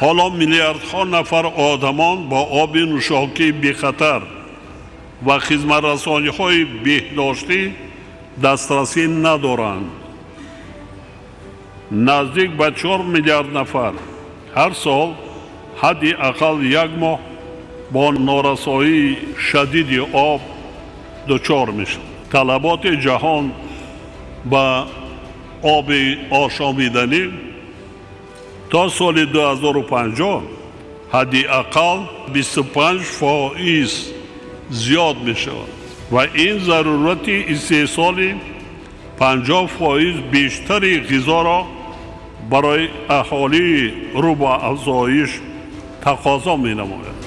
Ҳоло миллиардҳо нафар одамон бо оби нӯшокии бехатар ва хизматрасониҳои беҳдоштӣ дастрасӣ надоранд. Наздик ба 4 миллиард нафар ҳар сол ҳадди ақал як моҳ бо норасоии шадиди об дучор мешаванд. Талаботи ҷаҳон ба оби ошомиданӣ то соли 2050 ҳадди ақал 25% зиёд мешавад ва ин зарурати истеҳсоли 50% бештари ғизоро барои аҳолии рӯ ба афзоиш тақозо менамояд.